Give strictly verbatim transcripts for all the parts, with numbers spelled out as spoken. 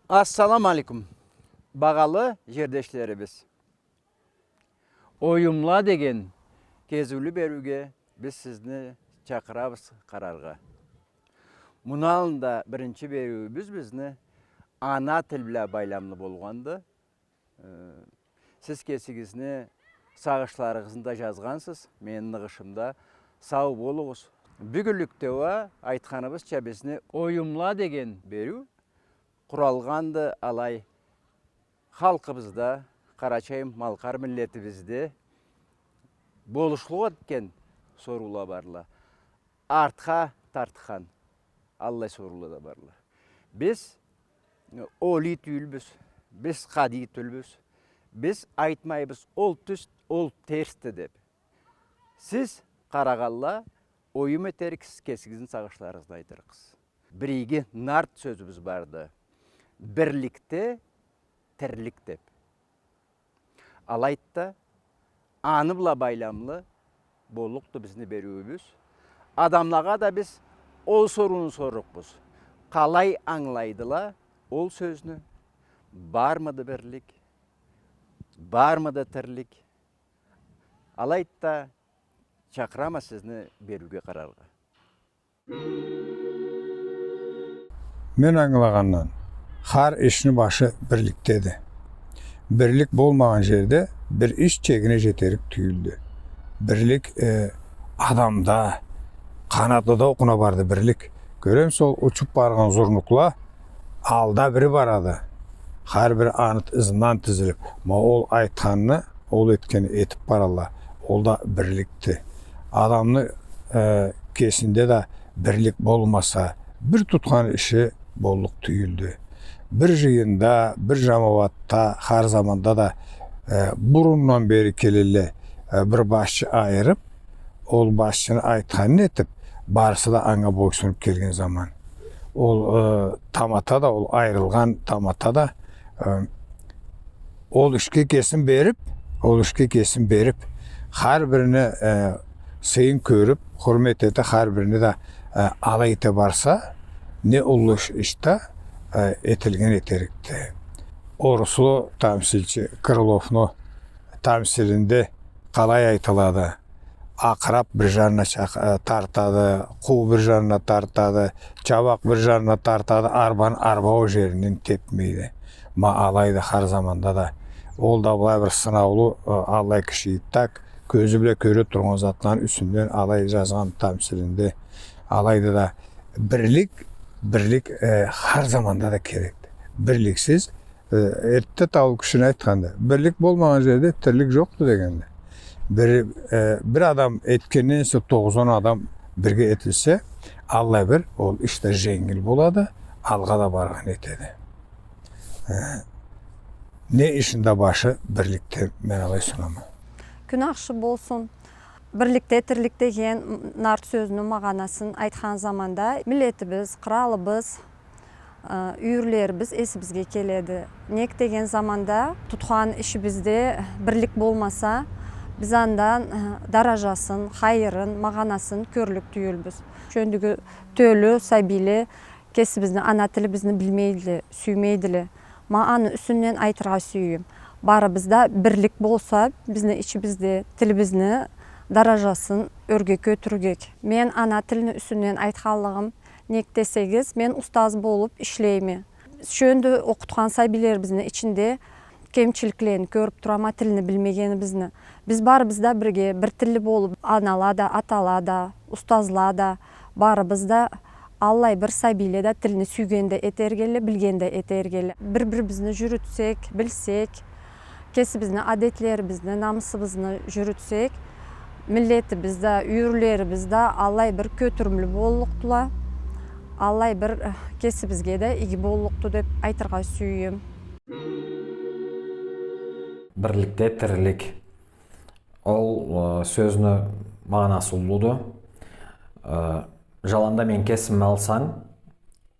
Ассаламу алейкум, багъалы жердешлерибиз. «Оюмла» деген кезиулю бериуге биз сизни чакъырабыз къараргъа. Муну аллында биринчи бериуюбюз бизни ана тил бла байламлы болгъанды. Э, сиз кесигизни сагъышларыгъызны да жазгъансыз мени ныгъышымда. Сау болугъуз. Бюгюнлюкде уа, айтханыбызча, бизни «Оюмла» деген бериу къуралгъанды алай халкъыбызда, къарачай-малкъар миллетибизде болушлукъ этген соруула барла. Артха тартхан аллай соруула да барла. Биз, э, олий тюйюлбюз, биз къадий тюйюлбюз, биз айтмайбыз, ол тюз, ол терсди деп. Сиз, къарагъанла, оюм этерик, сиз кесигизни сагъышларыгъызны айтырыкъсыз. Бир иги нарт сёзюбюз барды: «Бирликде тирлик» деп. Алайды да, аны бла байламлы боллукъду бизни бериуюбюз. Адамлагъа да биз ол сорууну сорурукъбуз: къалай ангылайдыла ол сёзню? Бармыды бирлик? Бармыды тирлик? Алайды да, чакъырама сизни бериуге къараргъа. Мен ангылагъандан, хар ишни башы бирликдеди. Бирлик болмагъан жерде бир иш чегине жетерик тюйюлдю. Бирлик, э, адамда, къанатлыда окъуна барды бирлик. Кёремисе, ол учуп баргъан зурнукъла, алда бири барады. Хар бири аны ызындан тизилип, ма ол айтханны, ол этгенни этип баралла. Ол да бирликди. Адамны, э, кесинде да бирлик болмаса, бир тутхан иши боллукъ тюйюлдю. Бир жыйында, бир жамауатда, хар заманда да, э, бурундан бери келелле, э, бир башчы айырып, ол башчыны айтханын этип, барысы да анга бойсунуп келген заман. Ол, э, тамата да, ол айырылгъан тамата да, э, ол ишге кесин берип, ол ишге кесин берип, хар бирине, э, сыйын кёрюп, хурмет эте, хар бирине да, э, алай эте барса, не уллу иш, иш да, э, этилген этерикди. Оруслу тамсилчи Крыловну тамсилинде къалай айтылады? Акъырап бир жанына чакъ-, э, тартады, къуу бир жанына тартады, чабакъ бир жанына тартады, арбаны арбау жеринден тепмейди. Ма алайды хар заманда да. Ол да былай бир сынаулу, э, аллай киши эди да, кёзю бла кёре тургъан затланы юсюнден алай жазгъан тамсилинде. Алайды да, бирлик, бирлик, э, хар заманда да керекди. Бирликсиз, э, эртте таулу кишини айтханды: «Бирлик болмагъан жерде тирлик жокъду», — дегенди. Бир, э, бир адам этгенден эсе тогъуз-он адам бирге этилсе, аллай бир ол иш да женгил болады, алгъа да баргъан этеди. Э, не ишни да башы бирликди, мен алай сунама. Кюн ахшы болсун. Бирликде тирлик деген нарт сёзню магъанасын айтхан заманда, миллетибиз, къыралыбыз, э, юйюрлерибиз эсибизге келеди. Нек деген заманда, тутхан ишибизде бирлик болмаса, биз андан, э, даражасын, хайырын, магъанасын кёрлюк тюйюлбюз. Шёндюгю тёлю сабийле кесибизни ана тилибизни билмейдиле, сюймейдиле. Ма аны юсюнден айтыргъа сюеме. Барыбыз да бирлик болса, бизни ичибизде тилибизни даражасын ёрге кётюрюрге. Мен ана тилни юсюнден айтханлыгъым, нек десегиз, мен устаз болуп ишлейме. Шёндю окъутхан сабийлерибизни ичинде кемчиликлени кёрюп турама, тилни билмегенибизни. Биз барыбыз да бирге, бир тилли болуп, анала да, атала да, устазла да, барыбыз да аллай бир сабийле да тилни сюйген да этерик эдиле, билген да этерик эдиле. Бир-бирибизни жюрютсек, билсек, кесибизни адетлерибизни, намысыбызны жюрютсек, миллетибиз да, юйюрлерибиз да аллай бир кётюрюмлю боллукъдула, аллай бир, э, кесибизге да иги боллукъду деп айтыргъа сюеме. Бирликде тирлик. Ол, э, сёзню магъанасы уллуду. Э, Жаланда мен кесими алсам,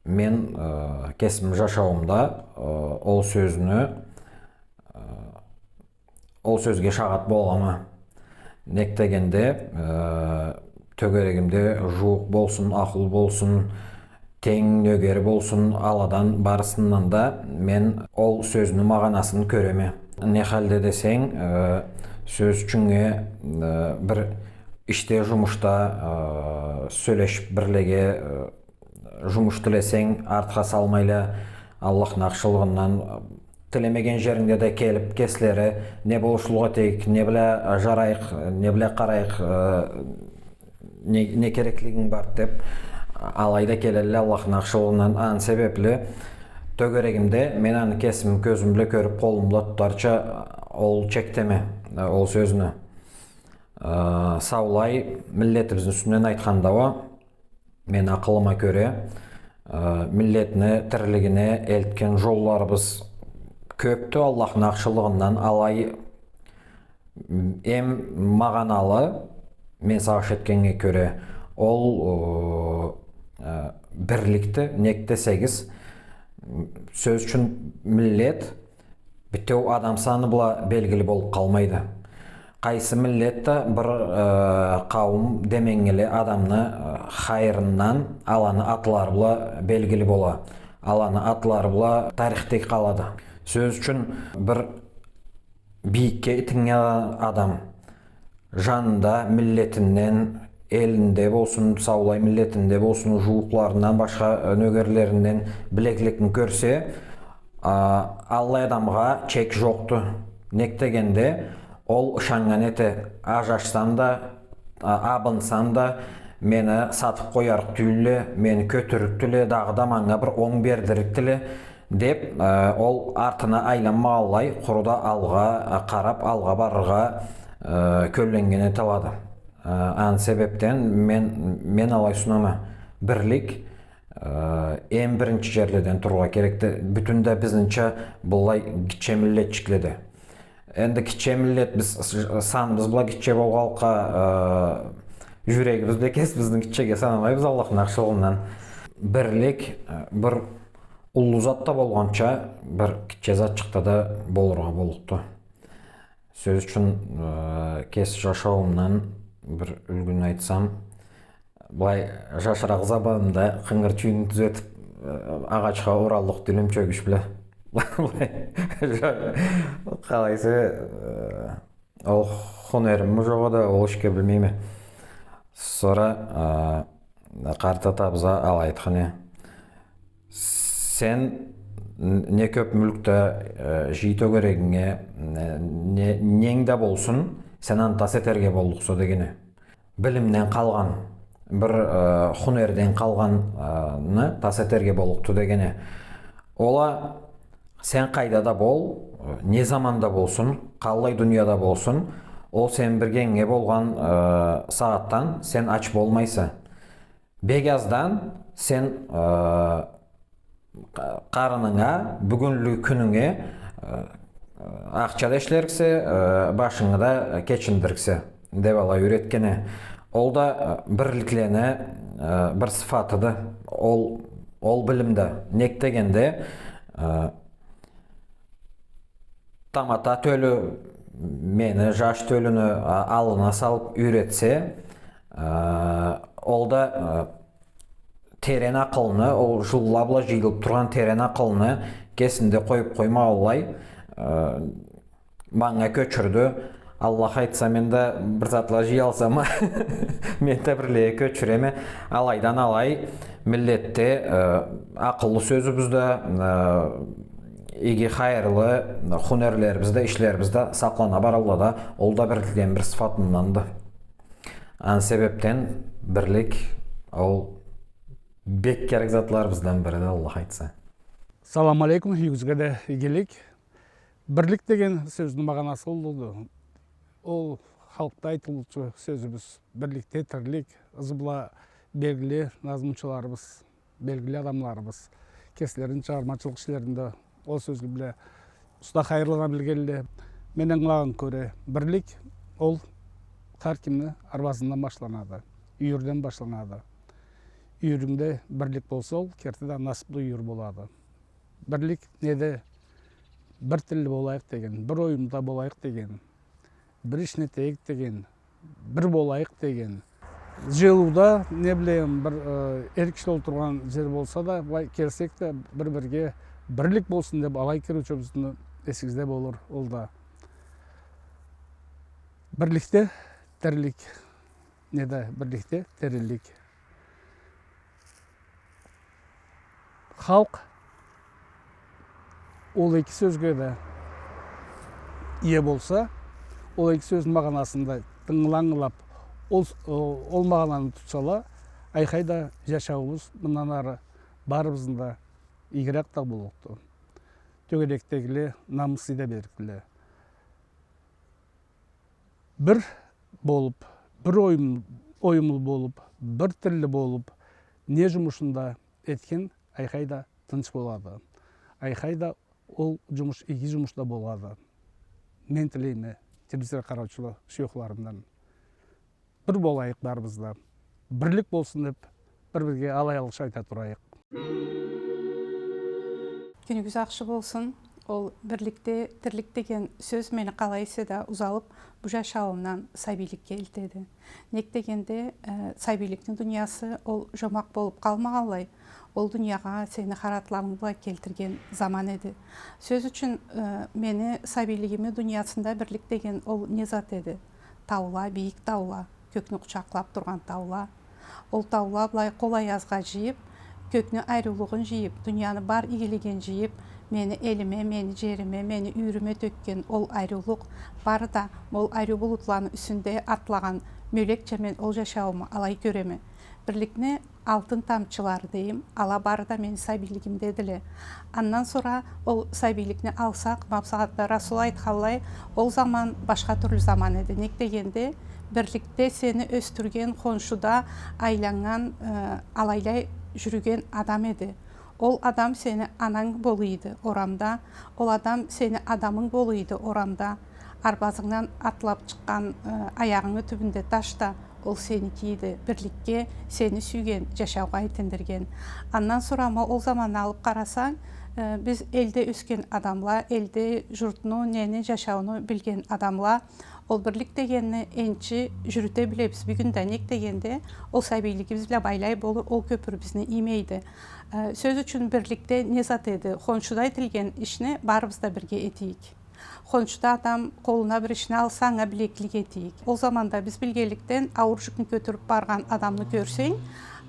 мен, э, кесими жашауумда, э, ол сёзню, э, ол сёзге шагъат болама. Нек дегенде, э, тёгерегимде жууукъ болсун, ахлу болсун, тенг, нёгери болсун, аладан барысындан да мен ол сёзню магъанасын кёреме. Не халде десенг, э, сёз ючюннге, э, бир ишде, жумушда, э, сёлешип бирлеге, э, жумуш тилесенг, артха салмайла, Аллахны ахшылыгъындан, тилемеген жерингде да келип, кеслери, не болушлукъ этейик, не бла жарайыкъ, не бла къарайыкъ, э, не, не кереклигинг бар деп, алайда келелле Аллахны ахшылыгъындан. Аны себепли тёгерегимде мен аны кесими кёзюм бла кёрюп, къолум бла тутарча ол чекдеме, э, ол сёзню. Э, саулай миллетибизни юсюнден айтханда уа, мен акъылыма кёре, э, миллетни тирлигине элтген жолларыбыз кёпдю, Аллахны ахшылыгъындан. Алай, м, эм магъаналы, мен сагъыш этгеннге кёре, ол, э, э, бирликди. Нек десегиз, м, сёз ючюн, миллет битеу адам саны бла белгили болуп къалмайды. Къайсы миллет да бир, э, къауум деменгили адамны, э, хайырындан аланы атлары бла белгили бола. Аланы атлары бла тарихдеги къалады. Сёз ючюн, бир бийикге итиннген адам жанында миллетинден, элинде болсун, саулай миллетинде болсун, жууукъларындан, башха, э, нёгерлеринден билекликни кёрсе, а, аллай адамгъа чек жокъду. Нек дегенде, ол ышаннган эте, ажашсам да, а, абынсам да, мени сатып къоярыкъ тюйюлле, мени кётюрюрюкдюле, дагъыда манга бир онг бердирликдиле, деп, э, ол артына айланмагъанлай, къуру да алгъа, э, къарап, алгъа барыргъа, э, кёлленнген эталады. Э, аны себепден мен, мен алай сунама. Бирлик, э, эм биринчи жерледен турургъа керекди. Бютюн да бизнича быллай гитче миллетчикледе. Энди гитче миллет, биз с-, саныбыз бла гитче болгъанлыкъгъа, э, жюрегибиз бла кесибизни гитчеге санамайбыз, Аллахны ахшылыгъындан. Бирлик, э, бир уллу затда болгъанча, бир гитче затчыкъда да болургъа боллукъду. Сёз ючюн, э, кеси жашауумдан бир юлгюню айтсам, былай, жашыракъ заманымда къынгыр чюйюню тюзетип, э, агъачха ураллыкъ тюйюлме чёгюч бла. Къалайса, э, ол хунерим жокъ эди, ол ишге билмейме. Сора, э, къарт атабыз алай айтхан эди: сен н-, не кёп мюлк да, э, жый тёгерегинге, не, не, ненг да болсун, сен аны тас этерге боллукъса, деген эди. Билимден къалгъан, бир, э, хунерден къалгъанны тас этерге боллукъду, деген эди. Ол а сен къайда да бол, не заманда болсун, къаллай дунияда болсун, ол сен биргенге болгъан, э, сагъатдан сен ач болмайса. Бек аздан сен, э, къа-, къарынынга, бюгюнлюк кюнюнге, э, ахча да ишлериксе, э, башынгы да кечиндириксе, деп алай юйретген эди. Ол да, э, бирликлени, э, бир сыфатыды. Ол, ол билим да. Нек дегенде, э, тамата тёлю мени, жаш тёлюню, а, аллына салып юйретсе, э, ол да, э, терен акъылны, ол жылла бла жыйылып тургъан терен акъылны кесинде къоюп къоймагъанлай, э, манга кёчюрдю. Аллах айтса, мен да бир затла жыялсам, мен да бирлеге кёчюреме. Алайдан алай миллетде, э, акъыллы сёзюбюз да, э, иги, хайырлы хунерлерибиз да, ишлерибиз да сакълана баралла да, ол да бирликни бир сыфатынданды. Аны себепден бирлик ол бек керек затларыбыздан бириди, Аллах айтса. Салам алейкум, юйюгюзге да игилик. Бирлик деген сёзню магъанасы уллуду. Ол халкъда айтылыучу сёзюбюз. Бирликде тирлик, ызы бла белгили назмучуларыбыз, белгили адамларыбыз кеслерини чыгъармачылыкъ ишлеринде ол сёзге бла уста, хайырлы адам билгенле. Мен ангылагъаннга кёре, бирлик ол хар кимни арбазындан башланады, юйюрден башланады. Юйюрюнгде бирлик болса, ол керти да насыплы юйюр болады. Бирлик неда, бир тилли болайыкъ деген, бир оюмда болайыкъ деген, бир ишни этейик деген, бир болайыкъ деген. Джыйылыуда, не билейим, бир, э, эр киши олтургъан джер болса да, былай келсек да, бир-бирге бирлик болсун деб, алай кюрешиучюбюзню эсигизде болур ол да. Бирликде тирлик, неда бирликде тирилик. Халкъ ол эки сёзге да ие болса, ол эки сёзню магъанасын да тынгылы ангылаб, ол, ол магъананы тутсала, айхай да джашауубуз мындан ары барыбызны да игирек да боллукъду. Тёгерекдегиле намыс да берликле. Бир болуб, бир оюм-, оюмлу болуб, бир тилли болуб, не джумушун да этген, айхай да тынч болады. Айхай да ол джумуш иги джумуш да болады. Мен тилейме, телевизор къараучула, шуюхларымдан. Бир болайыкъ барыбыз да. Бирлик болсун деб, бир-бирге алай алгъыш айта турайыкъ. Кюнюгюз ахшы болсун. Ол бирликде тирлик деген сёз мени къалай эсе да узалыб, бу джашауумдан сабийликге элтеди. Нек дегенде, э, сабийликни дуниясы ол джомакъ болуб къалмагъанлай, ол дуниягъа сени хар атларынг бла келтирген заман эди. Сёз ючюн, э, мени сабийлигими дуниясында бирлик деген ол не зат эди? Таула, бийик таула, кёкню къучакълаб тургъан таула. Ол таула былай къол аязгъа джыйыб, кёкню ариулугъун джыйыб, дунияны бар игилигин джыйыб, мени элиме, мени джериме, мени юйюрюме тёкген ол ариулукъ бары да ол ариу булутланы юсюнде атлагъан мёлекча мен ол джашаууму алай кёреме. Бирликни алтын тамчылары дейим, ала бары да мени сабийлигимдедиле. Андан сора ол сабийликни алсакъ, ма бусагъатда Расул айтханлай, ол заман башха тюрлю заман эди. Нек дегенде, бирликде сени ёсдюрген, хоншуда айланнган, э, алайлай джюрюген адам эди. Ол адам сени ананг болуйду орамда, ол адам сени адамынг болуйду орамда. Арбазынгдан атлаб чыкъгъан, э, аягъынгы тюбюнде таш да, ол сеники эди, бирликге, сени сюйген джашаугъа этиндирген. Андан сора ма ол заманны алыб къарасанг, э, биз элде ёсген адамла, элде джуртну, нени, джашауну билген адамла, ол бирлик дегенни энчи джюрюте билебиз бюгюн да, нек дегенде, ол сабийлигибиз бла байлай болур, ол кёпюрюбюзню иймейди. Э, сёз ючюн, бирликде не зат эди? Хоншуда этилген ишни барыбыз да бирге этейик. Хоншуда адам къолуна бир ишни алса, анга билеклик этейик. Ол заманда биз билгенликден, ауур джюкню кётюрюб баргъан адамны кёрсенг,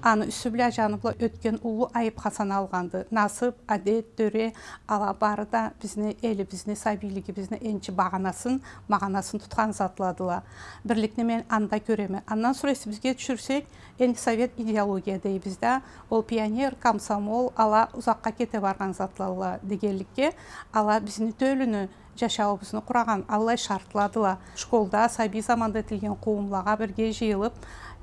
аны юсю бла, джаны бла ётген уллу айыбха саналгъанды. Насыб, адет, тёре, ала бары да бизни элибизни, сабийлигибизни энчи багъанасын, магъанасын тутхан затладыла. Бирликни мен анда кёреме. Андан сора эсибизге тюшюрсек, энди совет идеология дейбиз да, ол пионер, комсомол, ала узакъгъа кете баргъан затладыла дегенликге, ала бизни тёлюню, джашауубузну къурагъан аллай шартладыла. Школда, сабий заманда этилген къууумлагъа бирге джыйылыб,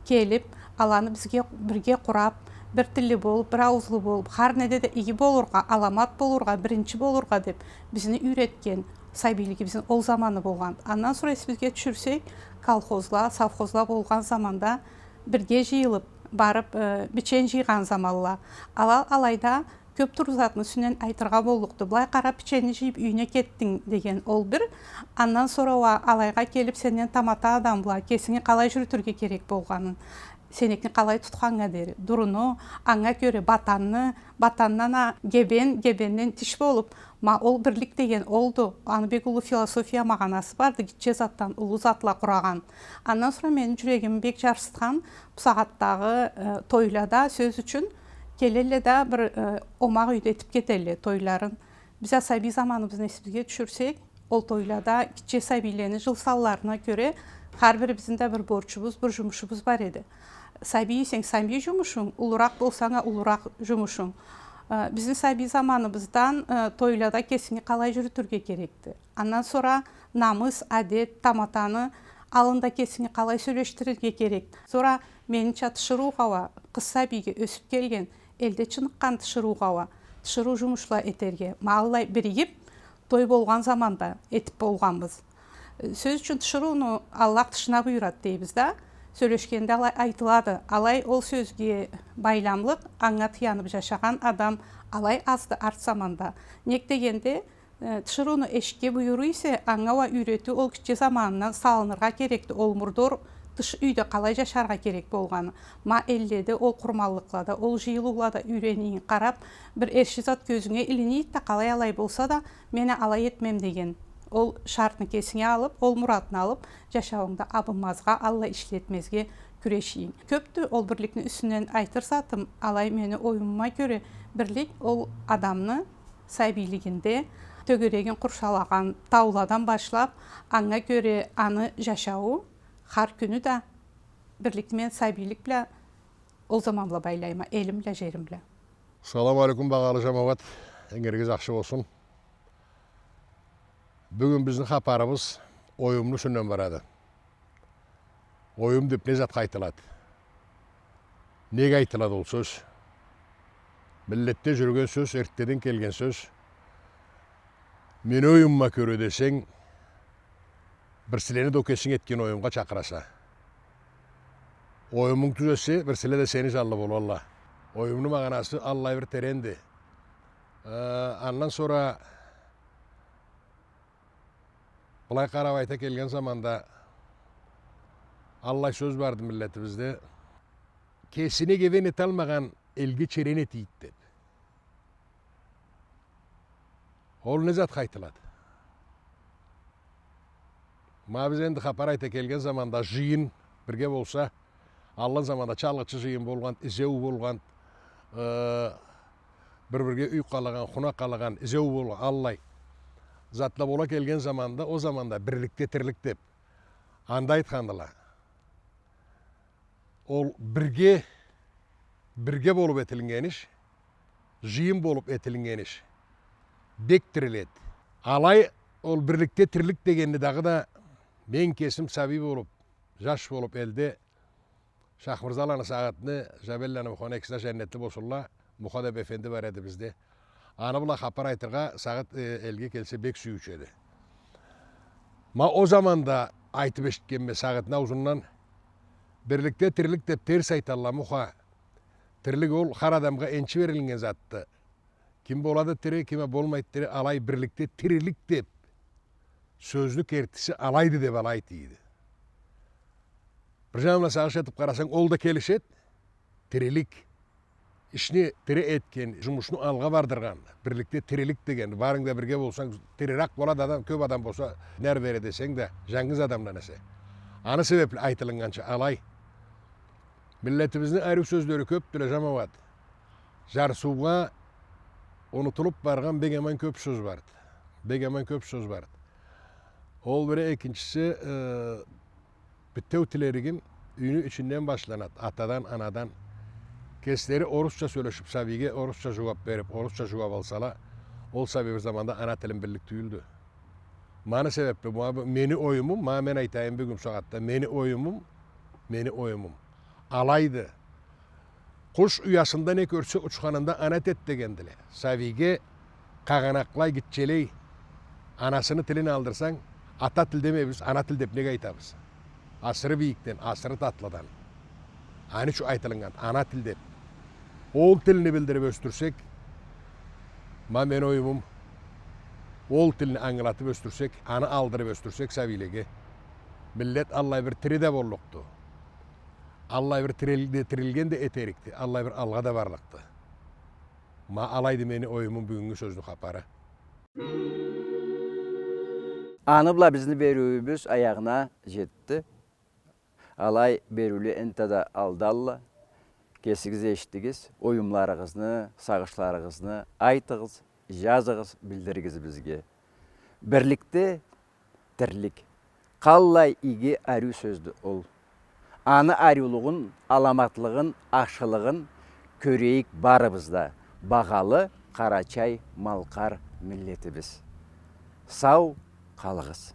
келиб, аланы бизге бирге къураб, бир тилли болуб, бир ауузлу болуб, хар неде да иги болургъа, аламат болургъа, биринчи болургъа деб бизни юйретген сабийлигибизни ол заманы болгъан. Андан сора эсибизге тюшюрсек, колхозла, совхозла болгъан заманда бирге джыйылыб барыб, э, бичен джыйгъан заманла. Ала алайда кёб тюрлю затны юсюнден айтыргъа боллукъду. Былай къараб, биченни джыйыб юйюнге кетдинг деген ол бир. Андан сора уа алайгъа келиб сенден тамата адам бла кесинги къалай джюрютюрге керек болгъанын, сенекни къалай тутханнга дери, дуруну, анга кёре батанны, батандан а гебен, гебенден тиш болуб, ма ол бирлик деген олду. Аны бек уллу философия магъанасы барды, гитче затдан уллу затла къурагъан. Андан сора мени джюрегими бек джарсытхан, бусагъатдагъы, э, тойлада, сёз ючюн, келелле да бир, э, омакъ юйде этиб кетелле тойларын. Биз а сабий заманыбызны эсибизге тюшюрсек, ол тойлада гитче сабийлени джыл санларына кёре хар бирибизни да бир борчубуз, бир джумушубуз бар эди. Сабий эсенг, сабий джумушунг, уллуракъ болсанг а, уллуракъ джумушунг. Э, бизни сабий заманыбыздан, э, тойлада кесинги къалай джюрютюрге керекди. Андан сора намыс, адет, таматаны аллында кесинги къалай сёлешдирирге керек. Сора менича тиширыугъа уа, къыз сабийге, ёсюб келген, элде чыныкъгъан тиширыугъа уа, тиширыу джумушла этерге, ма аллай биригиб, той болгъан заманда этиб болгъанбыз. Э, сёз ючюн, тиширыуну Аллах тышына буюрады дейбиз да. Сёлешгенде алай айтылады. Алай ол сёзге байламлыкъ, анга таянып жашагъан адам алай азды арт заманда. Нек дегенде, э, тиширыуну эшикге буюруу эсе, анга уа юйретиу ол гитче заманындан салыныргъа керекди, ол мурдор тыш юйде къалай жашаргъа керек болгъаны. Ма элледе, ол къурманлыкълада, ол жыйылыулада юйренийин къарап, бир эрши зат кёзюнге илинийди да, къалай алай болса да, мен а алай этмем деген. Ол шартны кесинге алып, ол муратны алып, жашауунгда абынмазгъа, аллай ишлетмезге кюрешийин. Кёпдю ол бирликни юсюнден айтыр затым, алай мени оюмума кёре, бирлик ол адамны сабийлигинде тёгерегин къуршалагъан тауладан башлап, анга кёре аны жашауу хар кюню да бирликни мен сабийлик бла ол заман бла байлайма, элим бла, жерим бла. Салам алейкум, багъалы жамауат. Энгиригиз ахшы болсун. Бюгюн бизни хапарыбыз оюмну юсюнден барады. Оюм деп не затха айтылады? Неге айтылады ол сёз? Миллетде жюрюген сёз, эртдеден келген сёз. Мени оюмума кёре десенг, бирсилени да ол кесинг этген оюмгъа чакъыраса. Оюмунг тюз эсе, бирсиле да сени жанлы болалла. Оюмну магъанасы аллай бир теренди. Э, андан сора былай къарап айта келген заманда, аллай сёз барды миллетибизде: «Кесине гебен эталмагъан элге черен этийди», — деп. Ол не затха айтылады? Ма биз энди хапар айта келген заманда, жыйын бирге болса, алгъын заманда чалгъычы жыйын болгъан, изеу болгъан, э, бир-бирге юй къалагъан, хуна къалагъан, изеу болгъан, аллай затла бола келген заманда, ол заманда бирликде тирлик деп анда айтхандыла. Ол бирге, бирге болуп этилинген иш, жыйын болуп этилинген иш бек тириледи. Алай ол бирликде тирлик дегенни дагъыда мен кесим сабий болуп, жаш болуп элде Шахмырзаланы Сагъытны, Жабелланы Муханы экиси да жаннетли болсунла, Муха деп эфенди бар эди бизде. Аны бла хапар айтыргъа Сагъыт, э, элге келсе бек сюйюучю эди. Ма ол заманда айтып эшитгенме Сагъытны аузундан, бирликде тирлик деп терс айталла, Муха. Тирлик ол хар адамгъа энчи берилинген затды. Ким болады тири, ким а болмайды тири, алай бирликде тирилик деп сёзню кертиси алайды деп алай айтыйды. Бир жаны бла сагъыш этип къарасанг, ол да келишеди. Тирилик. Ишни тири этген, жумушну алгъа бардыргъан, бирликде тирилик деген, барынг да бирге болсанг, тирирек болады адам, кёп адам болса, нерв бере десенг да, жангыз адамдан эсе. Аны себепли айтылыннганча алай. Миллетибизни ариу сёзлери кёпдюле, жамауат. Жарсыугъа унутулуп баргъан бек аман кёп сёз барды. Бек аман кёп сёз барды. Ол бири, экинчиси, э, битеу тилеригим юйню ичинден башланады, атадан, анадан. Кеслери орусча сёлешип, сабийге орусча жууап берип, орусча жууап алсала, ол сабий бир заманда ана тилин биллик тюйюлдю. Ма аны себепли, ма бу мени оюмум, ма мен айтайым бюгюн сагъатда, мени оюмум, мени оюмум алайды. Къуш уясында не кёрсе, учханында ана этеди дегендиле. Сабийге къагъанакълай, гитчелей анасыны тилин алдырсанг, ата тил демейбиз, ана тил деп неге айтабыз? Асыры бийикден, асыры татлыдан. Аны ючюн айтылыннган, ана тил деп. Ол тилни билдирип ёсдюрсек, ма мени оюмум, ол тилни ангылатып ёсдюрсек, аны алдырып ёсдюрсек сабийлеге, миллет аллай бир тири да боллукъду. Аллай бир тирил-, тирилген да этерикди, аллай бир алгъа да барлыкъды. Ма алайды мени оюмум бюгюннгю сёзню хапары. Аны бла бизни бериуюбюз аягъына жетди. Алай бериуле энтта да алдалла. Кесигиз эшитдигиз, оюмларыгъызны, сагъышларыгъызны айтыгъыз, жазыгъыз, билдиригиз бизге. Бирликде тирлик. Къаллай иги, ариу сёздю ол. Аны ариулугъун, аламатлыгъын, ашхылыгъын кёрейик барыбыз да, багъалы къарачай-малкъар миллетибиз. Сау къалыгъыз.